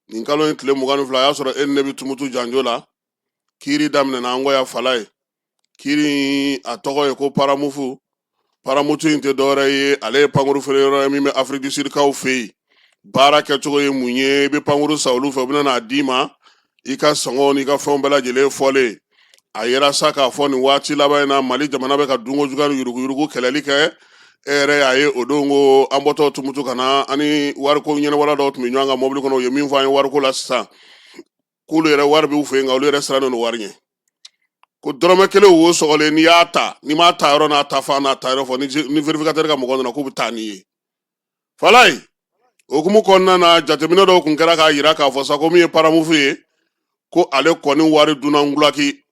Nin kalo in tile 22, a y'a sɔrɔ e ni ne bɛ Tumutu janjo la. Kiiri daminɛna an kɔ yan fala ye. Kiiri in, a tɔgɔ ye ko Paramufu. Paramutu in tɛ dɔwɛrɛ ye, ale ye pankuru feere yɔrɔ ye min bɛ Afrique du Sud kaw fɛ yen. Baara kɛcogo ye mun ye? I bɛ pankuru san olu fɛ, u bɛna n'a d'i ma, i ka sɔngɔ n'i ka fɛnw bɛɛ lajɛlen fɔlen. A yera sa k'a fɔ nin waati laban in na, Mali jamana bɛ ka dunko juguya ni yuruguyurugu kɛlɛli kɛ. E yɛrɛ y'a ye o don ko an bɔtɔ Tumutu ka na, an ni wariko ɲɛnabɔla dɔw tun bɛ ɲɔgɔn kan mɔbili kɔnɔ. U ye min fɔ an ye wariko la sisan, k'olu yɛrɛ wari b'u fɛ yen, nka olu yɛrɛ sirannen don wari ɲɛ, ko dɔrɔmɛ kelen wo sɔgɔlen, n'i y'a ta, n'i m'a ta yɔrɔ n'a ta fan n'a ta yɔrɔ fɔ, ni vérificateur ka mɔgɔ nana, k'u bɛ taa n'i ye falayi. O hukumu kɔnɔna na, jateminɛ dɔw kun kɛra k'a yira k'a fɔ sa ko min ye Paramufu ye, ko ale kɔni wari dunna ngulaki.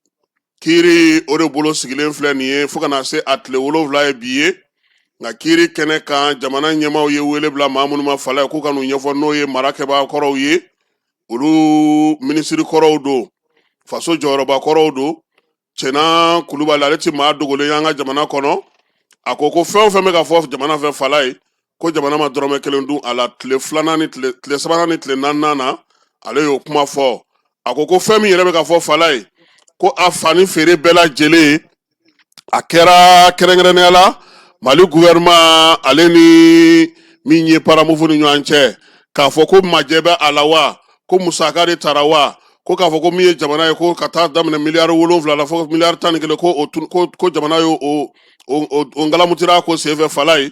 Kiiri o de bolo sigilen filɛ nin ye fo ka na se a tile 7 ye bi ye. Nka kiiri kɛnɛ kan, jamana ɲɛmaaw ye wele bila maa minnu ma falayi k'u ka n'u ɲɛfɔ, n'o ye mara kɛbaa kɔrɔw ye, olu minisiri kɔrɔw don, faso jɔyɔrɔba kɔrɔw don. Cɛna Kulubali, ale ti maa dogolen y'an ka jamana kɔnɔ. A ko ko fɛn o fɛn bɛ ka fɔ jamana fɛ falayi, ko jamana ma dɔrɔmɛ kelen dun a la. Tile filanan ni tile sabanan ni tile naaninan na, ale y'o kuma fɔ. A ko ko fɛn min yɛrɛ bɛ ka fɔ falayi, ko a fani feere bɛɛ lajɛlen, a kɛra kɛrɛnkɛrɛnnenya la Mali gouvernement ale ni min ye Paramufu ni ɲɔgɔn cɛ, k'a fɔ ko majɛ bɛ a la wa, ko musaka de tara wa, ko k'a fɔ ko min ye jamana ye, ko ka taa daminɛ miliyari 7 la fo miliyari 11, ko o ko jamana ye o ngalamutira ko senfɛ falayi.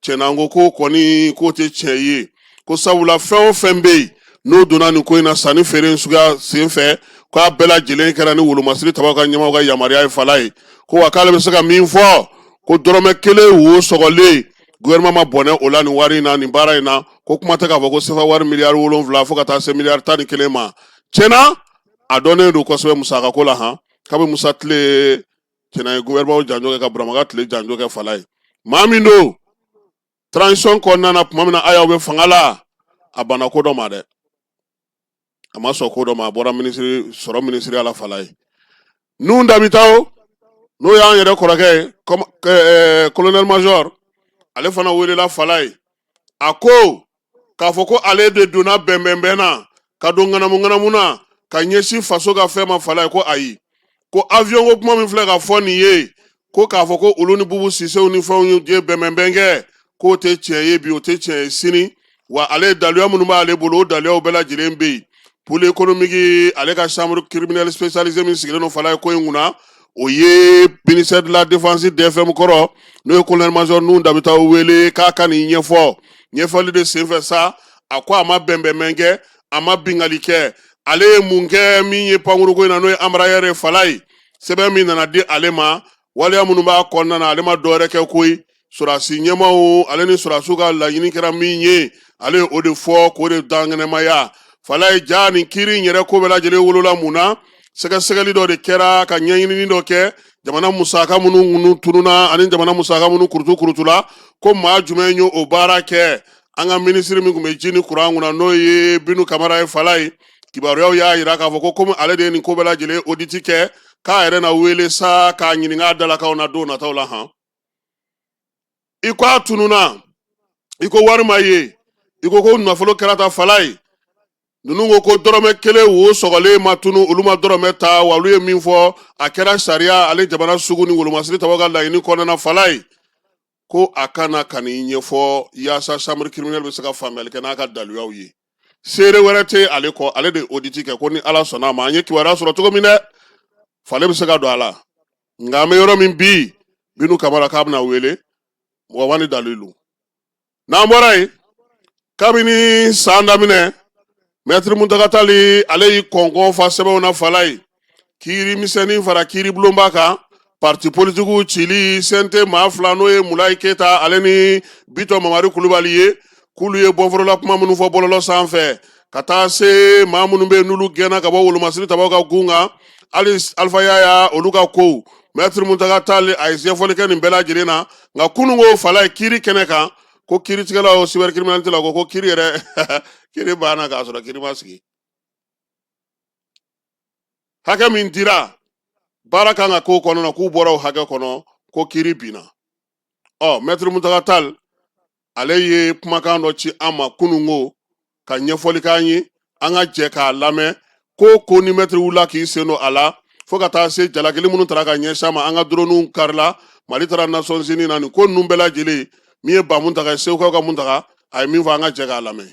Cɛna ko ko kɔni k'o tɛ tiɲɛ ye, ko sabula fɛn o fɛn bɛ yen n'o donna nin ko in na, sanni feere in suguya senfɛ, k'a bɛɛ lajɛlen kɛra ni wolomasiri tabaw ka ɲɛmaaw ka yamaruya ye falayi. Ko wa k'ale bɛ se ka min fɔ, ko dɔrɔmɛ kelen wo sɔgɔlen, gouvernement ma bɔnɛ o la nin wari in na, nin baara in na. Ko kuma tɛ k'a fɔ ko sefa wari miliyari 7 fo ka taa se miliyari 11 ma. Tiɲɛna, a dɔnnen don kosɛbɛ musakako la han. Kabi Musa tile, cɛna ye gouvernement janjo kɛ, ka Burama ka tile janjo kɛ falayi. Maa min don transition kɔnɔna na, tuma min na Ayaw bɛ fanga la, a banna ko dɔ ma dɛ, a ma sɔn ko dɔ ma, a bɔra minisiri sɔrɔ minisiriya la falayi. Nuhu Dabitawo, n'o y'an yɛrɛ kɔrɔkɛ ye, colonel major, ale fana welela falayi. A ko k'a fɔ ko ale de donna bɛnbɛnbɛn na ka don ŋanamu ŋanamu na ka ɲɛsin faso ka fɛn ma falayi, ko ayi, ko avion ko kuma min filɛ ka fɔ nin ye, ko k'a fɔ ko olu ni Bubu Sisew ni fɛnw ye bɛnbɛnbɛn kɛ, k'o tɛ tiɲɛ ye bi, o tɛ tiɲɛ ye sini. Wa ale daluya minnu b'ale bolo, o daluyaw bɛɛ lajɛlen bɛ yen. Pôle économique, ale ka chambre criminelle spécialisée min sigilen don falayi ko in kunna, o ye ministère de la Défense DFM kɔrɔ, n'o ye colonel major Nuhu Dabitawo wele k'a ka nin ɲɛfɔ. Ɲɛfɔli de senfɛ sa, a ko a ma bɛnbɛnbɛn kɛ, a ma bingali kɛ. Ale ye mun kɛ min ye pankuruko in na, n'o ye Embraer ye falayi? Sɛbɛn min nana di ale ma, waleya minnu b'a kɔnɔna na, ale ma dɔwɛrɛ kɛ koyi. Sɔrɔdasi ɲɛmaaw, ale ni sɔrɔdasiw ka laɲini kɛra min ye, ale ye o de fɔ k'o de dankɛnɛmaya falayi. Ja nin kiiri in yɛrɛ ko bɛɛ lajɛlen wolola mun na? Sɛgɛsɛgɛli dɔ de kɛra ka ɲɛɲinini dɔ kɛ, jamana musaka minnu tununa ani jamana musaka minnu kurutu kurutula, ko maa jumɛn ye o baara kɛ? An ka minisiri min tun bɛ ji ni kuran kunna, n'o ye Binu Kamara ye falayi, kibaruyaw y'a yira k'a fɔ ko komi ale de ye nin ko bɛɛ lajɛlen audit kɛ, k'a yɛrɛ na wele sa k'a ɲininka a dalakanw na don nataw la han. I ko a tununa, i ko wari ma ye, i ko ko nafolo kɛra ta falayi. Ninnu ko ko dɔrɔmɛ kelen wo sɔgɔlen ma tunu, olu ma dɔrɔmɛ ta. Wa olu ye min fɔ, a kɛra sariya ale jamana sugu ni wolomasiri tabaw ka laɲini kɔnɔna falayi. Ko a ka na ka nin ɲɛfɔ yaasa chambre criminelle bɛ se ka faamuyali kɛ n'a ka daluyaw ye. Seere wɛrɛ tɛ ale kɔ, ale de ye audit kɛ. Ko ni Ala sɔnna a ma, an ye kibaruya sɔrɔ cogo min dɛ, fale bɛ se ka don a la. Nka an bɛ yɔrɔ min bi, Binu Kamara k'a bɛna wele mɔgɔ ni dalilu. N'an bɔra yen, kabini san daminɛ, Mɛtiri Muntaga Tali, ale y'i kɔnkɔn fa sɛbɛnw na falayi, kiiri misɛnnin fara kiiri bulonba kan, parti politikiw cili, CNT maa fila, n'o ye Mulayi Keyita ale ni Bitɔn Mamari Kulubali ye, k'olu ye bɔnforola kuma minnu fɔ bɔlɔlɔ sanfɛ, ka taa se maa minnu bɛ yen n'olu gɛnna ka bɔ wolomasiri tabaw ka gun kan, hali Alifa Yaya, olu ka kow, Mɛtiri Muntaga Tali a ye ɲɛfɔli kɛ nin bɛɛ lajɛlen na. Nka kununko falayi, kiiri kɛnɛ kan, ko kiiritigɛlaw cybercriminalité la ko kiiri yɛrɛ, kiiri banna k'a sɔrɔ kiiri ma sigi. Hakɛ min dira baara kan ka k'o kɔnɔ na, k'u bɔra o hakɛ kɔnɔ, ko kiiri binna. Ɔ Mɛtiri Muntaga Tali, ale ye kumakan dɔ ci an ma kununko ka ɲɛfɔli k'an ye. An ka jɛ k'a lamɛn ko ko ni mɛtiri wulila k'i sen don a la, fo ka taa se jalakili minnu tara ka ɲɛsin a ma, an ka droniw karila, Mali taara Nations Unies na, nin ko ninnu bɛɛ lajɛlen. Min ye ba Muntaga ye, Segukaw ka Muntaga, a ye min fɔ, an ka jɛ k'a lamɛn.